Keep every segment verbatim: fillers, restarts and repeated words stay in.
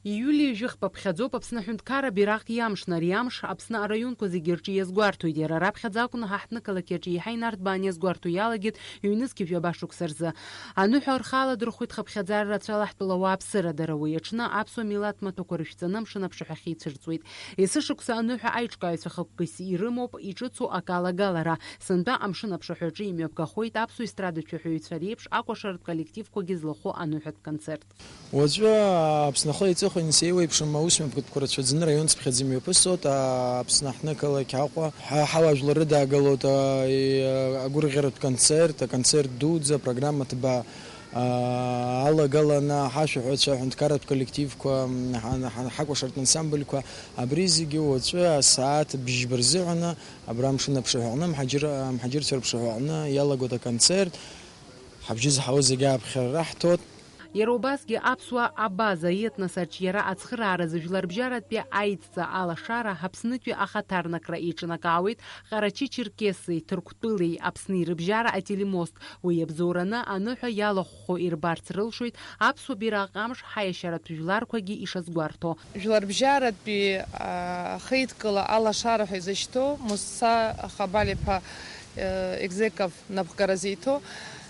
Иули жәыхԥа ԥхьаӡоуп Аԥсны аҳәынҭқарра абираҟ иамшны. Ари амш Аԥсны араионқәа зегьы рҿы иазгәарҭоит. Иара раԥхьаӡа акәны ҳаҳҭнықалақь аҿы еиҳа инарҭбааны иазгәарҭо иалагеит ҩнызқь жәаба шықәса рзы. Аныҳәа рхы аладырхәит хыԥхьаӡара рацәала ҳтәыла ауааԥсыра. Дара уи аҽны аԥсуа милаҭ маҭәақәа рышәҵаны амшын аԥшаҳәахьы ицәырҵуеит. Есышықәса аныҳәа аиҿкааҩцәа хықәкыс ирымоуп иҿыцу акы алагалара. Сынтәа амшын аԥшаҳәаҿы имҩаԥгахоит аԥсуа естрадатә шәаҳәаҩцәа реиԥш акәашаратә коллективқәагьы злахәу аныҳәатә концерт. Уаҵәы Аԥсны ахы еиҵыху инсеиуеиԥшым аусмҩаԥгатәқәа рацәаӡаны раион цыԥхьаӡа имҩаԥысуеит. Аԥсны аҳҭнықалақь Аҟәа ҳа-, ҳауаажәлар рыдаагалоит, а, и-, агәырӷьаратә концерт, аконцерт дуӡӡа, апрограмма ҭбаа, а, алагаланы ҳашәаҳәацәа, аҳәынҭқарратә коллективқәа, м, ҳа-, ҳа-, ҳакәашартә ансамбльқәа, абри зегьы уаҵәы асааҭ бжьба рзыҳәаны абра амшын аԥшаҳәаҟны, амҳаџьыр-, амҳаџьырцәа рыԥшаҳәаҟны иалагоит аконцерт. Ҳабжьы зҳауа зегьы ааԥхьара раҳҭоит. Иара убасгьы аԥсуа абаза, етнос аҿиара ацхырааразы жәларбжьаратәи аидҵа алашара Аԥснытәи ахаҭарнакра еиҿнакаауеит Ҟарачы-Черкеси Ҭырқәтәылеи Аԥсни рыбжьара ателемост. Уи иабзоураны аныҳәа иалахәхо ирбарц рылшоит аԥсуа бираҟ амш ҳаиашьаратә жәларқәагьы ишазгәарҭо. Жәларбжьаратәи, а, ахеидкыла алашара ҳәа изышьҭоу Мусса Хабалиԥа, э, Екзеков напхгара зиҭо,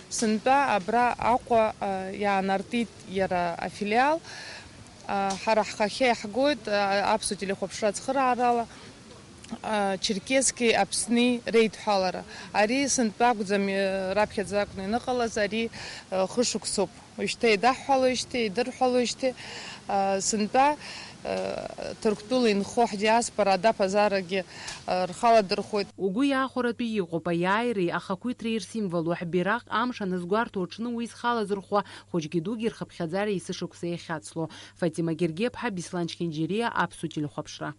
сынтәа абра Аҟәа, а, иаанартит иара афилиал. А, ҳара ҳхахьы иаҳгоит, а, аԥсуа телехәаԥшра ацхыраарала, а, Черкески Аԥсни реидҳәалара. Ари сынтәа акәӡам, э, раԥхьаӡа акәны ианыҟалаз, ари, э, хышықәсоуп. Уажәшьҭа еидаҳҳәалоижьҭеи, еидырҳәалоижьҭеи, а, сынтәа, а, Ҭырқәтәыла инхо ҳдиаспора адаԥазарагьы, а, рхаладырхәуеит. Угәы иаахәаратәы иҟоуп аиааиреи ахақәиҭреи рсимволу ҳбираҟ амш анызгәарҭо аҽны уи зхалазырхәуа хәыҷгьы дугьы рхыԥхьаӡара есышықәса иахьацло. Фатима Гергеԥҳа, Беслан Чхинџьириа, Аԥсуа телехәаԥшра.